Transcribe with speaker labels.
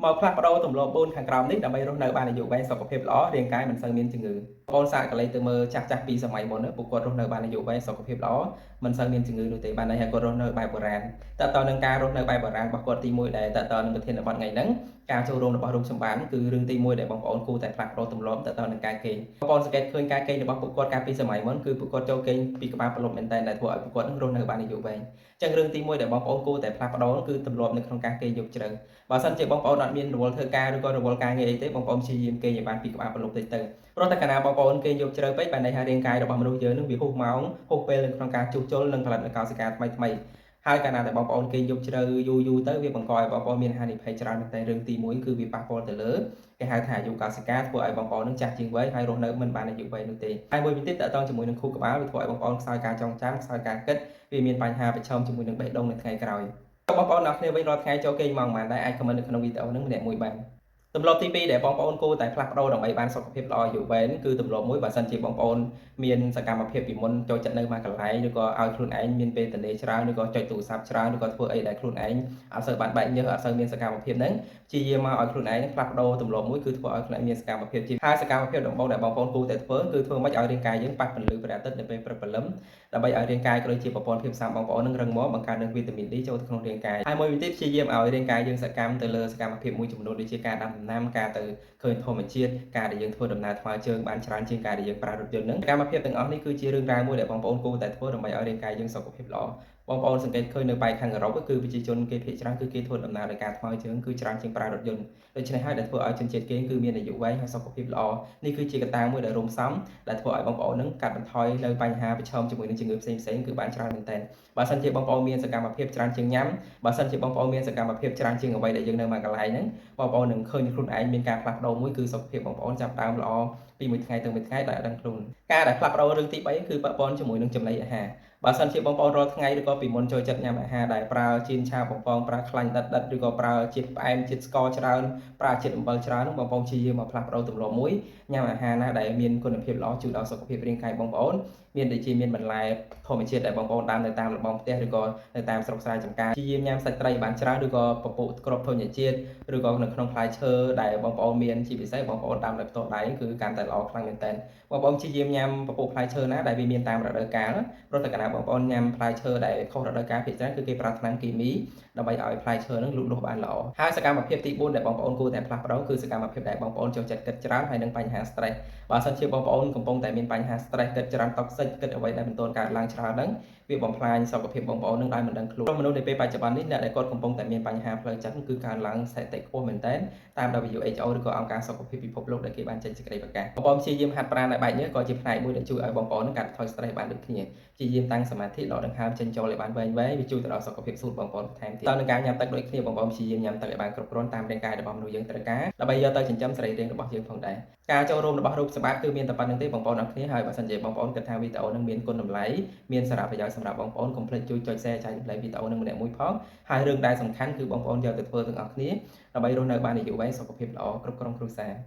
Speaker 1: មកផ្លាស់ប្ដូរទម្លាប់4ខាងក្រោមនេះដើម្បីរស់នៅបានអាយុវែងសុខភាពល្អរាងកាយមិនសូវមានជំងឺបងប្អូនសាកកលេសទៅមើលចាស់ចាស់ពីសម័យមុនពួកគាត់រស់នៅបានអាយុវែងសុខភាពល្អមិនសូវមានជំងឺនោះទេបានន័យថាគាត់រស់នៅបែបបុរាណតើតើនឹងការរស់នៅបែបបុរាណរបស់គាត់ទី1ដែលតើតើនឹងប្រធានបទថ្ងៃហ្នឹងការចូលរួមរបស់រូបសម្បានគឺរឿងទី1ដែលបងប្អូនគួរតែផ្លាស់ប្ដូរទម្លាប់តើតើនឹងការគេងបងប្អូនសង្កេតឃើញការគេងរបស់ពួកគាត់កាលពីសម័យមុនគឺពួកគាត់ចូលគេងពីក្បាលប្រឡប់មែនតើដែលធ្វើឲ្យពួកគាត់នឹងរស់នៅបានអាយុវែងអញ្ចឹងរឿងទី1ដែលបងប្អូនគួរតែផ្លាស់ប្ដូរគឺទម្លាប់នៅក្នុងការគេងយប់ជ្រៅបើសិនជាបងប្អូនអត់មានរវល់ធ្វើការឬក៏រវល់ការងារអីទេបងប្អូនព្យាយាមគេងឲ្យបានពីក្បាលប្រឡប់តិចទៅព្រោះតែកាលណាបងប្អូនគេងយប់ជ្រៅពេកបានន័យថារាងកាយរបស់មនុស្សយើងនឹងវាហួសម៉ោងហួសពេលនៅក្នុងការជួសជុលនិងផលិតនូវកោសិកាថ្មីថ្មីហើយកាលណាតែបងប្អូនគេងយប់ជ្រៅយូរយូរទៅវាបង្កឲ្យបងប្អូនមានហានិភ័យច្រើនមែនទែនរឿងទី1គឺវាប៉ះពាល់ទៅលើគេហៅថាអាយុកោសិកាធ្វើឲ្យបងប្អូននឹងចាស់ជាងវ័យហើយរស់នៅមិនបានអាយុវែងនោះទេហើយមួយវិញទៀតតកតងជាមួយនឹងខួរក្បាលវាធ្វើឲ្យបងប្អូនខ្សោយការចងចាំខ្សោយការគិតវាមានបញ្ហាប្រឈមជាមួយនឹងបេះដូងនៅថ្ងៃក្រោយបងប្អូនអ្នកគ្នាវិញរាល់ថ្ងៃចូលគេងម៉ោងប៉ុន្មានដែរអាច comment នៅក្នុងវីដេអូហ្នឹងម្នាក់មួយបានទម្លាប់ទី2ដែលបងប្អូនគួរតែផ្លាស់ប្ដូរដើម្បីបានសុខភាពល្អអាយុវែងគឺទម្លាប់មួយបើសិនជាបងប្អូនមានសកម្មភាពពីមុនចូលចិត្តនៅមួយកន្លែងឬក៏ឲ្យខ្លួនឯងមានពេលទំនេរច្រើនឬក៏ចុចទូរស័ព្ទច្រើនឬក៏ធ្វើអីដែលខ្លួនឯងអត់សូវបានបែកញើសអត់សូវមានសកម្មភាពហ្នឹងព្យាយាមមកឲ្យខ្លួនឯងផ្លាស់ប្ដូរទម្លាប់មួយគឺធ្វើឲ្យខ្លួនឯងមានសកម្មភាពជាហើយសកម្មភាពដំបូងដែលបងប្អូនគួរតែធ្វើគឺធ្វើម៉េចឲ្យរាងកាយយើងប៉ះពន្លឺព្រះអាទិត្យនៅពេលព្រឹកព្រលឹមដើម្បីឲ្យរាងកាយក៏ដូចជាប្រព័ន្ធភាពស៊ាំបងប្អូននឹងរឹងមាំបង្កើតនូវវីតាមីន D ចូលទៅក្នុងរាងកាយហើយមួយវិញទៀតព្យាយាមឲ្យរាងកាយយើងសកម្មទៅលើសកម្មភាពមួយចំនួនដូចជាការដាំដំណាំការទៅឃើញធម្មជាតិការដែលយើងធ្វើដំណើរថ្មើរជើងបានច្រើនជាងការដែលយើងប្រើរថយន្តហ្នឹងសកម្មភាពទាំងអស់នេះគឺជារឿងរ៉ាវមួយដែលបងប្អូនគួរតែធ្វើដើម្បីឲ្យរាងកាយយើងសុខភាពល្អបងប្អូនសង្កេតឃើញនៅប៉ែកខាងអឺរ៉ុបគឺប្រជាជនគេភាគច្រើនគឺគេធ្វើដំណើរដោយការថ្មើរជើងគឺច្រើនជាងប្រើរថយន្តដូច្នេះហើយដែលធ្វើឲ្យជនជាតិគេគឺមានអាយុវែងហើយសុខភាពល្អនេះគឺជាកត្តាមួយដែលរួមផ្សំដែលធ្វើឲ្យបងប្អូននឹងកាត់បន្ថយនៅបញ្ហាប្រឈមជាមួយនឹងជំងឺផ្សេងៗគឺបានច្រើនមែនទែនបើសិនជាបងប្អូនមានសកម្មភាពច្រើនជាងញ៉ាំបើសិនជាបងប្អូនមានសកម្មភាពច្រើនជាងអ្វីដែលយើងនៅមួយកន្លែងហ្នឹងបងប្អូននឹងឃើញខ្លួនឯងមានការផ្លាស់ប្ដូរមួយគឺសុខភាពបងប្អូនចាប់ផ្ដើមល្អពីមួយថ្ងៃទៅមួយថ្ងៃដោយអត់ដឹងខ្លួនការដែលផ្លាស់ប្ដូររឿងទី3គឺពាក់ព័ន្ធជាមួយនឹងចំណីអាហារបើសិនជាបងប្អូនរាល់ថ្ងៃឬក៏ពីមុនចូលចិត្តញ៉ាំអាហារដែលប្រើជីនឆាបំពងប្រើខ្លាញ់ដិតដិតឬក៏ប្រើជាតិផ្អែមជាតិស្ករច្រើនប្រើជាតិអំបិលច្រើនបងប្អូនព្យាយាមមកផ្លាស់ប្ដូរទម្លាប់មួយញ៉ាំអាហារណាដែលមានគុណភាពល្អជួយដល់សុខភាពរាងកាយបងប្អូនមានដូចជាមានបន្លែធម្មជាតិដែលបងប្អូនដាំនៅតាមរបងផ្ទះឬក៏នៅតាមស្រុកស្រែចម្ការព្យាយាមញ៉ាំសាច់ត្រីបានច្រើនឬក៏ពពុះគ្រាប់ធញ្ញជាតិឬក៏នៅក្នុងផ្លែឈើដែលបងប្អូនមានជាពិសេសបងប្អូនដាំដោយផ្ទាល់ដៃគឺកាន់តែល្អខ្លាំងមែនទែនបងប្អូនព្យាយាមញ៉ាំពពុះផ្លែឈើណាដែលវាមានតាមរដូវកាលព្រោះតែកាលណាបងប្អូនញ៉ាំផ្លែឈើដែលខុសរដូវកាលភាគច្រើនគឺគេប្រើថ្នាំគីមីដើម្បីឲ្យផ្លែឈើនឹងលូតលាស់បានល្អហើយសកម្មភាពទី4ដែលបងប្អូនគួរតែផ្លាស់ប្ដូរគឺសកម្មភាពដែលបងប្អូនចូលចិត្តគិតច្រើនហើយនឹងបញ្ហា stress បើសិនជាបងប្អូនកំពុងតែមានបញ្ហា stress គិតច្រើន toxic គិតអ្វីដែលមិនទាន់កើតឡើងច្រើនហ្នឹងវាបំផ្លាញសុខភាពបងប្អូននឹងដោយមិនដឹងខ្លួនមនុស្សនៅពេលបច្ចុប្បន្ននេះអ្នកដែលគាត់កំពុងតែមានបញ្ហាផ្លូវចិត្តគឺកើនឡើងស្ថិតិខ្ពស់មែនទែនតាម WHO ឬក៏អង្គការសុខភាពពិភពលោកដែលគេបានចេញសេចក្តីប្រកាសបងប្អូនព្យាយាមហាត់ប្រាណឲ្យបែកញើសក៏ជាផ្នែកមួយដែលជួយឲ្យបងប្អូននឹងកាត់បន្ថយ stress បានដូចគ្នាព្យាយាមតាំងសមាធិដកដង្ហើមចេញចូលឲ្យបានវែងវែងវាជួយទៅដល់សុខភាពសួតបងប្អូនបន្ថែមទៀតតើនឹងការញ៉ាំទឹកដូចគ្នាបងប្អូនព្យាយាមញ៉ាំទឹកឲ្យបានគ្រប់គ្រាន់តាមរាងកាយរបស់មនុស្សយើងត្រូវការដើម្បីយកទៅចិញ្ចឹមសរីរាង្គរបស់យើងផងដែរការចូលរួមរបស់រូបសម្បត្តិគឺមានតែប៉ុណ្្នឹងទេបងប្អូនអរគ្នាហើយបើសិនជាបងប្អូនគិតថាវីដេអូនឹងមានគុណតម្លៃមានសារៈប្រយោជន៍សម្រាប់បងប្អូនកុំភ្លេចជួយចុច share ចែករំលែកវីដេអូនឹងម្នាក់មួយផងហើយរឿងដែលសំខាន់គឺបងប្អូនយកទៅធ្វើទាំងអស់គ្នាដើម្បីរស់នៅបានអាយុវែងសុខភាពល្អគ្រប់ក្រុមគ្រួសារ។